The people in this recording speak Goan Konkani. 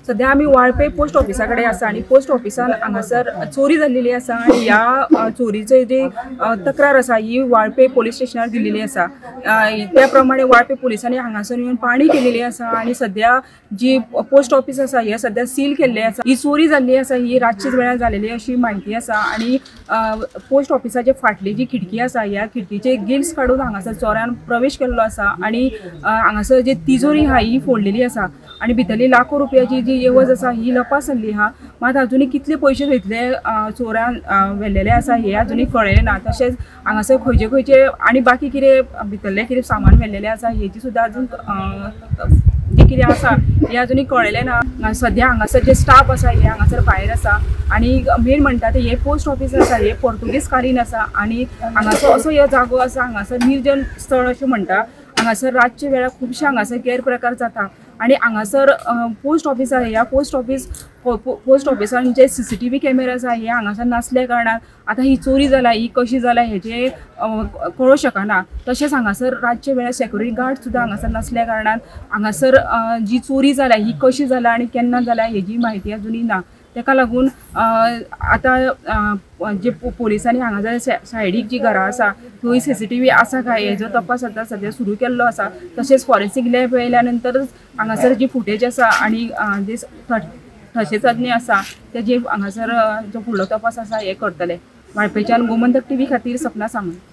सध्या आमी वाळपय पोस्ट ऑफिसा कडेन आसा आनी पोस्ट ऑफिसान हांगासर चोरी जाल्लेली आसा आनी ह्या चोरीचे जी तक्रार आसा ही वाळपय पोलीस स्टेशनार दिल्लेली आसा. त्या प्रमाणे वाळपय पोलिसांनी हांगासर येवन पाणी केलेली आसा आनी सध्या जी पोस्ट ऑफिस आसा हे सध्या सील केल्ले आसा. ही चोरी जाल्ली आसा ही रातचेच वेळार जाल्लेली अशी म्हायती आसा आनी पोस्ट ऑफिसाचे फाटली जी खिडकी आसा ह्या खिडकीचे गिल्स काडून हांगासर चोरान प्रवेश केल्लो आसा आनी हांगासर जी तिजोरी आहा ही फोडलेली आसा आनी भितरली लाखो रुपयाची जी येवज आसा ही लपासल्ली आहा. मात अजुनूय कितले पयशे थंयतले चोरान व्हेल्लेले आसा हे अजुनूय कळ्ळें ना. तशेंच हांगासर खंयचे खंयचे आनी बाकी कितें भितरलें कितें सामान व्हेल्लेलें आसा हेची सुद्दां अजून जें कितें आसा हें अजुनूय कळ्ळेलें ना. सद्या हांगासर जे स्टाफ आसा हे हांगासर भायर आसा आनी मेन म्हणटा ते हे पोस्ट ऑफिस आसा हे पोर्तुगीज कालीन आसा आनी हांगासर असो हो जागो आसा हांगासर निर्जन स्थळ अशें म्हणटा. हांगासर रातच्या वेळार खुबशे हांगासर गैरप्रकार जाता आनी हांगासर पोस्ट ऑफिस आसा ह्या पोस्ट ऑफिसान जे CCTV कॅमेरा आसा हे हांगासर नासल्या कारणान आतां ही चोरी जाला ही कशी जाला हेजें कळूंक शकना. तशेंच हांगासर रातच्या वेळार सेक्युरिटी गार्ड सुद्दां हांगासर नासल्या कारणान हांगासर जी चोरी जाला ही कशी जाला आनी केन्ना जाला हेजी म्हायती अजुनूय ना. तेका लागून आतां जे पोलिसांनी हांगासर सायडीक जी घरां आसा थंय CCTV आसा काय हेजो तपास आतां सद्या सुरू केल्लो आसा. तशेंच फॉरेन्सीक लॅब येयल्या नंतरच हांगासर जी फुटेज आसा आनी जे थशे आसा ते जे हांगासर जो फुडलो तपास आसा हे करतले. वाळपयच्यान गोमंतक TV खातीर सपना सामंत.